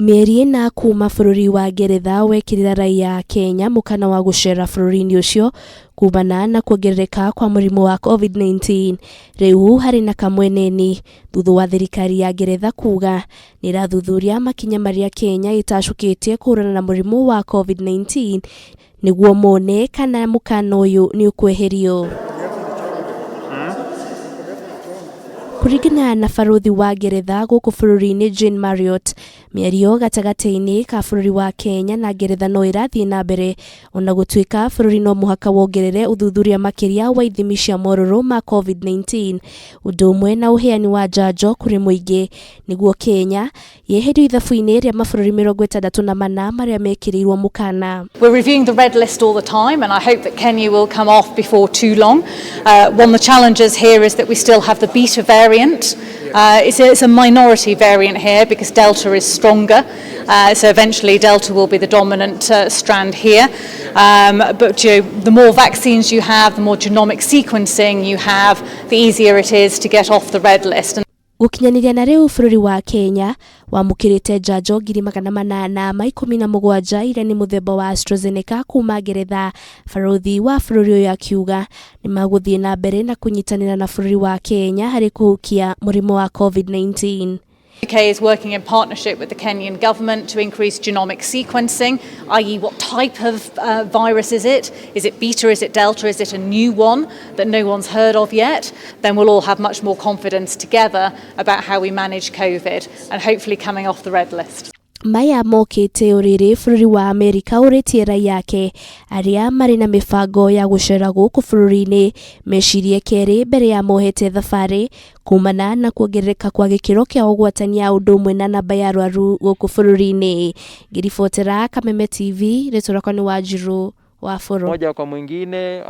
Mĩeri 4 kuma bũrũri wa Ngeretha wekĩrĩra raiya a Kenya mũkana wa gũcera bũrũri-inĩ ũcio kumana na kuongerereka kwa mũrimũ wa COVID-19, rĩu harĩ na kamweneni thutha wa thirikari ya Ngeretha kuga nĩ ĩrathuthuria makinya marĩa Kenya ĩtacũkĩtie kũhũrana na mũrimũ wa COVID-19 nĩguo mone kana mũkana ũyũ nĩ ũkweherio. Kũringana na barũthi wa Ngeretha gũkũ bũrũri-inĩ Jane Marriott, mĩario gatagatĩ-inĩ ka bũrũri wa Kenya na Ngeretha no ĩrathiĩ na mbere ona gũtuĩka bũrũri no mũhaka wongerere ũthuthuria makĩria wa ithimi cia morũrũ ma COVID-19 ũndũ ũmwe na ũheani wa njanjo kũrĩ mũingĩ nĩguo Kenya yeherio ithabu-inĩ rĩa mabũrũri 64 marĩa mekĩrĩirwo mũkana. We're reviewing the red list all the time, and I hope that Kenya will come off before too long. One of the challenges here is that we still have the beta variant. It's a minority variant here because Delta is stronger. So eventually Delta will be the dominant strand here. But the more vaccines you have, the more genomic sequencing you have, the easier it is to get off the red list. And Gũkinyanĩria na rĩu bũrũri wa Kenya wamũkĩrĩte njanjo 817,000 iria nĩ mũthemba wa AstraZeneca kuma Ngeretha. Barũthi wa bũrũri ũyũ akiuga nĩ magũthiĩ na mbere na kũnyitanĩra na bũrũri wa Kenya harĩ kũhukia mũrimũ wa COVID-19. UK is working in partnership with the Kenyan government to increase genomic sequencing, i.e., what type of virus is it? Is it beta? Is it delta? Is it a new one that no one's heard of yet? Then we'll all have much more confidence together about how we manage COVID and hopefully coming off the red list. Maya mokĩte ũrĩrĩ bũrũri wa Amerika ũrĩtie raia ake arĩa marĩ na mĩbango ya gũcera gũkũ bũrũri-inĩ mecirie kerĩ mbere ya mohete thabarĩ kumana na kuongerereka kwa gĩkĩro kĩa ũgwatania ũndũ ũmwe na namba ya arwaru gũkũ bũrũri-inĩ. Ngĩribotera Kameme TV, rĩtwa rĩakwa nĩ Wanjirũ wa Bũrũ. Moja kwa mwingine.